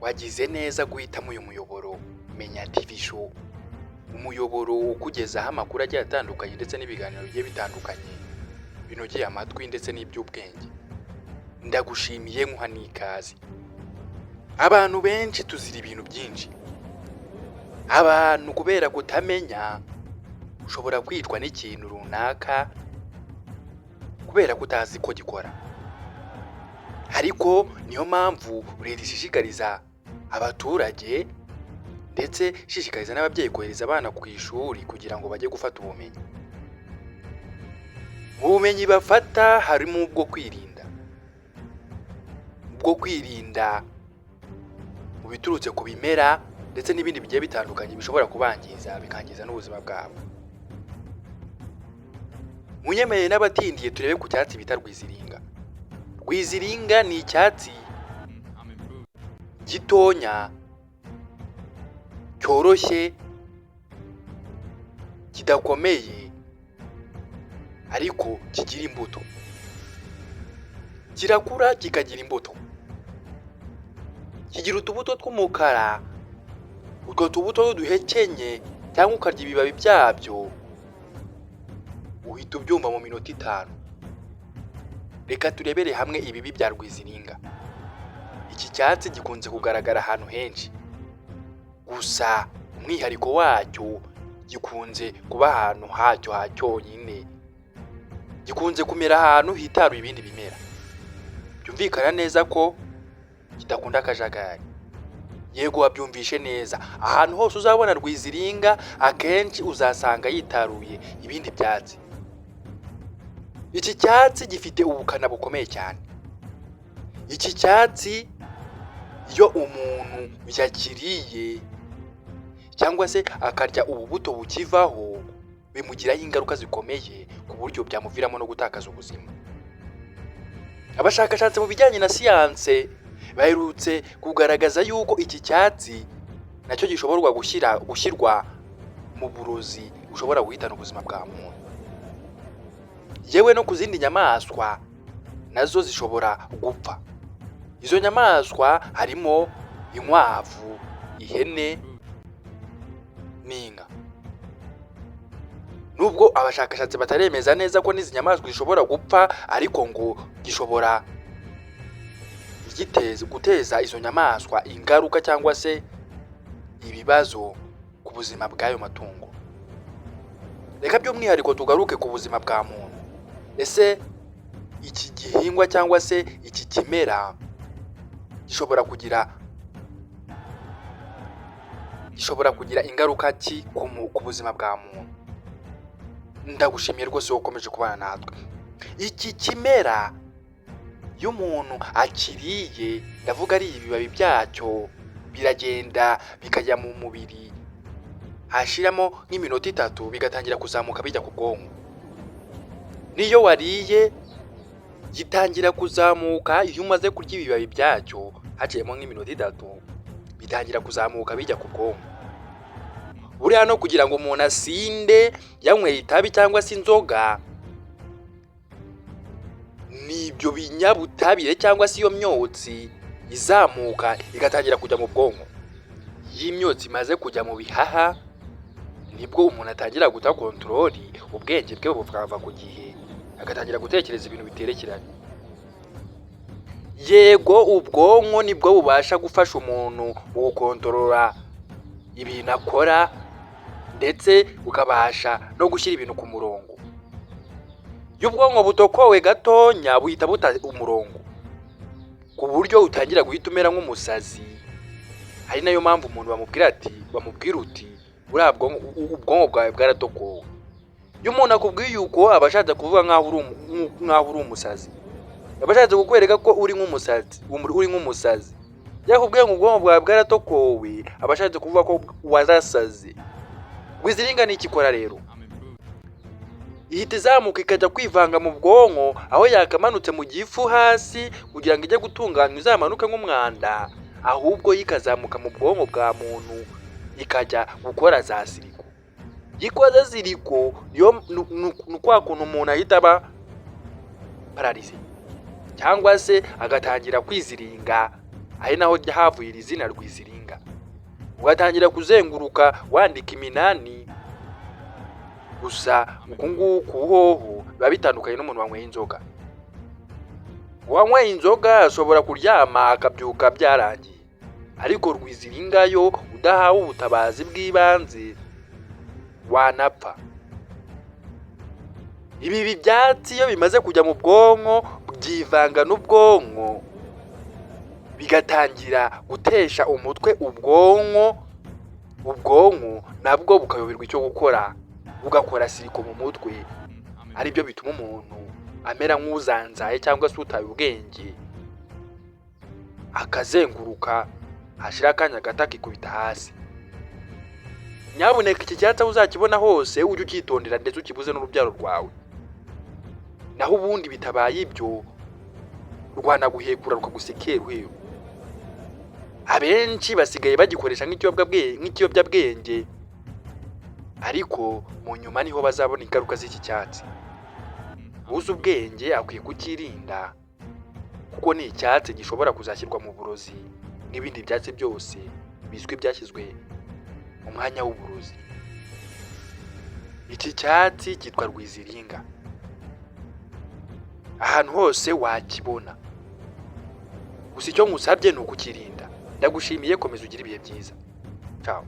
Wagize neza guhitamo uyu muyoboro Menya TV Show, umuyoboro ukugezaho amakuru agiye atandukanye ndetse n'ibiganiro bigiye bitandukanye binogeye amatwi ndetse n'iby'ubwenge. Ndagushimiye, nkuha n'ikaze. Abantu benshi tuzira ibintu byinshi. Abantu kubera kutamenya, ushobora kwicwa n'ikintu runaka kubera ko utazi ko gikora. Ariko niyo mpamvu leta ishishikariza abaturage ndetse ishishikariza n'ababyeyi kohereza abana ku ishuri kugira ngo bajye gufata ubumenyi. Mu bumenyi bafata harimo ubwo kwirinda, ubwo kwirinda mu biturutse ku bimera ndetse n'ibindi bigiye bitandukanye bishobora kubangiza, bikangiza n'ubuzima bwabo. Munyemerere n'abatindiye turebe ku cyatsi bita rwiziringa. Rwiziringa ni icyatsi gitonya, cyoroshye, kidakomeye ariko kigira imbuto. Kirakura kikagira imbuto. Kigira utubuto tw'umukara, utwo tubuto iyo uduhekenye cyangwa ukarya ibibabi byabyo, uhita ubyumva mu minota 5. Reka turebere hamwe ibibi bya rwiziringa. Iki cyatsi gikunze kugaragara ahantu henshi, gusa umwihariko wacyo gikunze kuba ahantu hacyo ha cyonyine. Gikunze kumera ahantu hitaruye ibindi bimera. Byumvikana neza ko kidakunda akajagari. Yego, wabyumvishe neza, ahantu hose uzabona rwiziringa akenshi uzasanga yitaruye ibindi byatsi. Iki cyatsi gifite ubukana bukomeye cyane. Iki cyatsi iyo umuntu yakiriye cyangwa se akarya ubu buto bukivaho, bimugiraho ingaruka zikomeye ku buryo byamuviramo no gutakaza ubuzima. Abashakashatsi mu bijyanye na siyanse baherutse kugaragaza yuko iki cyatsi nacyo gishoborwa gushyirwa mu burozi bushobora guhitana ubuzima bwa muntu. Yewe, no ku zindi nyamaswa nazo zishobora gupfa. Izo nyamaswa harimo inkwavu, ihene n'inka. Nubwo abashakashatsi bataremeza neza ko n'izi nyamaswa zishobora gupfa, ariko ngo gishobora guteza izo nyamaswa ingaruka cyangwa se ibibazo ku buzima bw'ayo matungo. Reka by'umwihariko tugaruke ku buzima bwa muntu. Ese iki gihingwa cyangwa se iki kimera gishobora kugira ingaruka ki ku buzima bwa muntu? Ndagushimiye rwose wowe ukomeje kubana natwe. Iki kimera iyo umuntu akiriye, ndavuga ari ibibabi byacyo, biragenda bikajya mu mubiri, hashiramo nk'iminota 3 bigatangira kuzamuka bijya ku bwonko. N'iyo wariye gitangira kuzamuka, iyo umaze kurya ibibabi byacyo haciyemo nk'iminota 3, bitangira kuzamuka bijya ku bwonko. Buriya no kugira ngo umuntu asinde yanyweye itabi cyangwa se inzoga, ni ibyo binyabutabire cyangwa se iyo myotsi izamuka igatangira kujya mu bwonko. Iyo imyotsi imaze kujya mu bihaha, nibwo umuntu atangira guta control, ubwenge bwe bukava ku gihe, agatangira gutekereza ibintu biterekeranye. Yego, ubwonko nibwo bubasha gufasha umuntu mu gukontorora ibintu akora ndetse bukabasha no gushyira ibintu ku murongo. Iyo ubwonko butokowe gatonya, buhita buta umurongo ku buryo utangira guhita umera nk'umusazi. Ari nayo mpamvu umuntu bamubwira ati, bamubwira uti: "Buriya ubwonko bwawe bwaratokowe." Iyo umuntu akubwiye uko, aba ashatse kuvuga nk'aho uri umusazi, aba ashatse kukwereka ko uri nk'umusazi, uri nk'umusazi. Iyo akubwiye ngo ubwonko bwawe bwaratokowe, aba ashatse kuvuga ko warasaze. Rwiziringa ni iki ikora rero? Ihita izamuka ikajya kwivanga mu bwonko aho yakamanutse mu gifu hasi kugira ngo ijye gutunganywa, izamanuke nk'umwanda, ahubwo yo ikazamuka mu bwonko bwa muntu ikajya gukora za circuit. Iyo ikoze circuit, ni kwa kuntu umuntu ahita aba paralysé cyangwa se agatangira kwiziringa, Ari naho havuye iri zina rwiziringa. Ugatangira kuzenguruka wandika iminani. Gusa uku nguku hoho biba bitandukanye n'umuntu wanyweye inzoga. Uwanyweye inzoga ashobora kuryama akabyuka byarangiye, ariko rwiziringa yo udahawe ubutabazi bw'ibanze wanapfa. Ibi byatsi iyo bimaze kujya mu bwonko byivanga n'ubwonko, bigatangira gutesha umutwe ubwonko. Ubwonko nabwo bukayoberwa icyo gukora, bugakora siriko mu mutwe, aribyo bituma umuntu amera nk'uzanzaye cyangwa se utaye ubwenge, akazenguruka, hashira akanya gato akikubita hasi. Nyabuneka, iki cyatsi aho uzakibona hose ujye ucyitondera, ndetse ukibuze n'urubyaro rwawe. Naho ubundi bitabaye ibyo, rwanaguhekura rukagusiga iheruheru. Abenshi basigaye bagikoresha nk'ikiyobyabwenge, ariko mu nyuma niho bazabona ingaruka z'iki cyatsi. Uzi ubwenge akwiye kucyirinda, kuko ni icyatsi gishobora kuzashyirwa mu burozi n'ibindi byatsi byose bizwi byashyizwe mu mwanya w'uburozi. Iki cyatsi cyitwa rwiziringa, ahantu hose wakibona. Gusa icyo nkusabye ni ukukirinda. Ndagushimiye, komeza ugire ibihe byiza. Ciao.